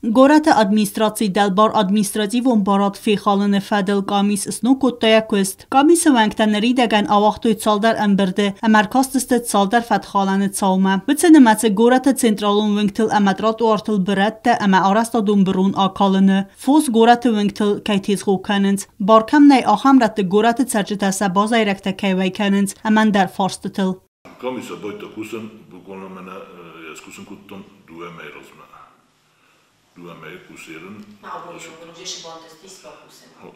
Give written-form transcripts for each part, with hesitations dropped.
Горӕты администрацийы дӕлбар административон барад фехалыны фӕдыл къамис сног кодта йӕ куыст. Къамисы уӕнгтӕ ныридӕгӕн ауагътой цалдӕр ӕмбырды ӕмӕ ӕркастысты цалдӕр фӕткхалӕны цаумӕ. Уыцы нымӕцы горӕты централон уынгтыл ӕмӕ тротуартыл бырӕттӕ ӕмӕ арӕзтадон бырон акалыны, фос горӕты уынгтыл кӕй тезгъо кӕнынц, бар кӕм нӕй, ахӕм рӕтты горӕты цӕрджытӕ сӕ базайрӕгтӕ кӕй уӕй кӕнынц ӕмӕ ӕндӕр фарстытыл. Комиссия байдта кусӕн, буквально мӕнӕ ӕз кусун кодтон дууӕ мӕйи размӕ. Дууӕ мӕйи кусерин.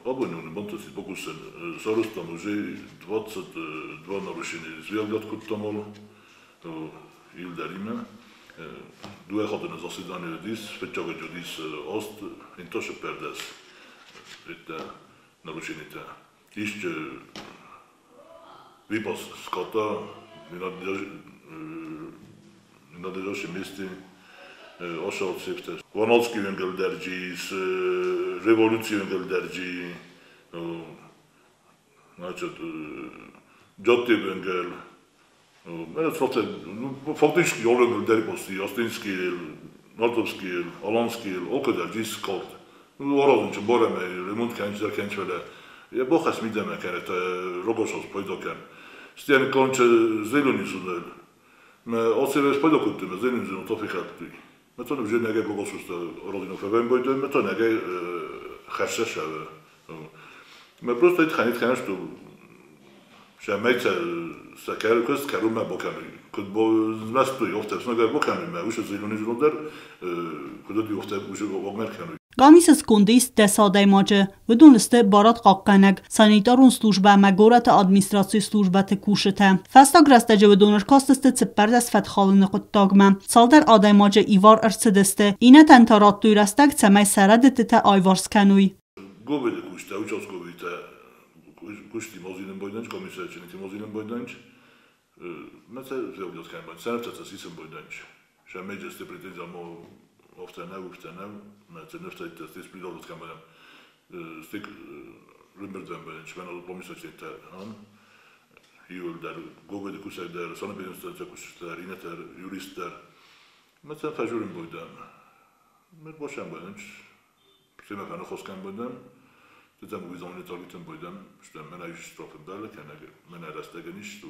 Абони уни бантӕсти бакусӕн. Саразтан уже 22 нарушения связгат кодтам ал Илдаримӕ. Дууӕ хатты заседание дис, фыццаг дис аст, инташе пердес это нарушениетӕ. Исчи Выпас скота в надлежащем месте ошалцевте. Ваноцкий венгелдерджи, с революцией венгелдерджи, значит, Джотти венгел. Фактически Олег Остинский, Нартовский, Аланский, окодерджи скот. Оразынчы бореме, ремонт кенче кенчвеле. Я бохас мидеме керет рогошос пойдокен. Стен конче зелени Me otseve пойдокуттуме зелени тофихаттуй. Me to уже неге гогосуста родину февен бойдо, me to неге хершешеве. Me просто итхан итхан что шамейца сакер кус карума боками. Куд бо змасту ёфтев снага боками, me уже зелени зелодер, куд ёфтев уже богмер кану. Կամիսը սկոնդիս դեսադայմաճը, վդունստը բարատ կակկանակ, սանիտարուն служба ӕмӕ горӕты администрацийы службӕты кусджытӕ. Фӕстаг рӕстӕджы уыдон ӕркастысты цыппӕрдӕс фӕткхалыны хъуыддагмӕ. Цалдӕр адӕймаджы ивар ӕрцыдысты, иннӕтӕн та радтой рӕстӕг, цӕмӕй сӕ рӕдыдтытӕ аиуварс кӕной. Говеде куста, участковите кусти мозилен бойданч, комиссарчинити мозилен бойданч, Мetse зеудят кӕн, сӕртӕ сисен бойданч. Шамеджесте претензия мо офтенев, уфтенев, мetse nöfteite stis pridodot кӕн stik rümberden бойданч, мен комиссарчините han. Hiuldер, говеде кусайдер, санепидемстанция кусайдер, инетер, юристер. Мetse фажурин бойдан. Met бошен бойданч. Семефен хоскен бойдан. Tetem guizon targeten бойдан, что мена иш штраф дала, кена мена растегениш,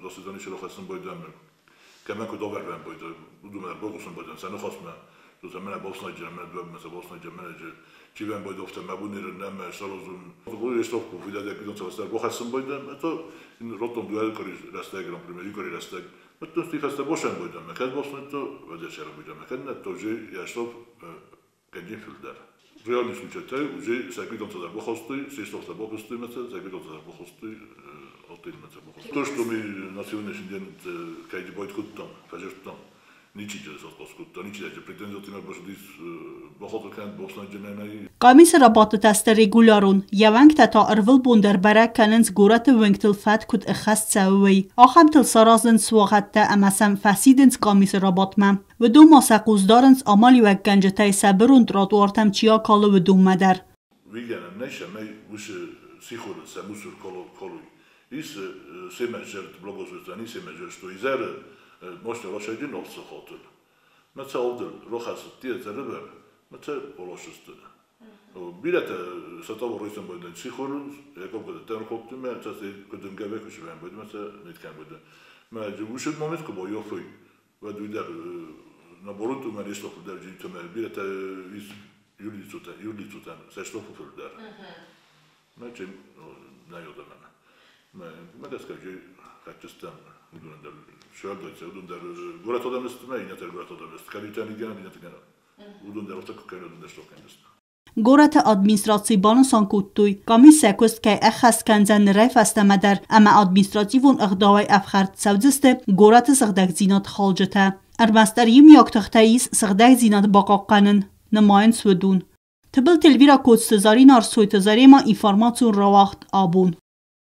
заседание шелохасан бойдан. Кемен ку довервен бойдан, удумер богусан бойдан, сен хосме. То мена босна мена две босна мена чивен бойдовте мабунир нем шалозум. Гули штраф ку фидаде гидон цастер бохасан бойдан, это ротом дуэл кори растег, например, игори растег. Это стифаста бошен бойдан, мекед босна то ведешер бойдан, мекед не тоже я штраф кенджин филдер. Реальный случай уже секвидонца бохосты, сештовца бохосты, мetse, секвидонца бохосты, отын мetse бохосты. То, что мы на сегодняшний день кайди бойт куттам, фажертам, ничи же саткос кутта, ничи же претензии тиме бошдис бохотр босна джененай. Կամիսը рабатытасты регулярон, явӕнгтӕ та ӕрвылбон дӕр бӕрӕг кӕнынц горӕты уынгтыл фӕд куыд ӕххӕст цӕуы, уый. Ахӕмтыл саразынц суагъӕдтӕ ӕмӕ сӕм фӕсидынц къамисы рабадтмӕ. Уыдон ма сӕ хъус дарынц амалиуӕггӕнджытӕй сӕ бырон тротуартӕм чи акалы, уыдонмӕ дӕр. Вигена неша мей уше сихур се мусур коло колуй. Ис семежер блогосустани семежер что изер моште рошеди нолсы хотел. Мetse oldu рохас тие зербер, мetse олошусты. Билете сатаво ройсен бойдан сихурун, якоб кede тен хоптуме, цаси кеден гебе кушвен бойд, мetse ниткен бойд. Ме уше момент ко бойофой. Ведуйдер наоборот у мен ишло der житуме билете из юрлицутен, юрлицутен, се шло фулдер. Значи, најодемен. Ме ме деска же качествен удундер шöldötse udundер горат одамест ме инетер горат одамест. Кадитен иген инетер. Удундер отак кен удундер шло кенест. Горӕты администрацийы банысан кодтой, къамис сӕ куыст кӕй ӕххӕст кӕндзӕн нырӕй фӕстӕмӕ дӕр ӕмӕ административон ӕгъдауӕй ӕфхӕрд цӕудзысты горӕты сыгъдӕгдзинад халджытӕ. Ӕрмӕстдӕр иумиаг тыхтӕй ис сыгъдӕгдзинад бахъахъхъӕнын, нымайынц уыдон. Тыбылты Эльвира, Коцты Зарина, Арсойты Зарема, информацион рауагъд «Абон».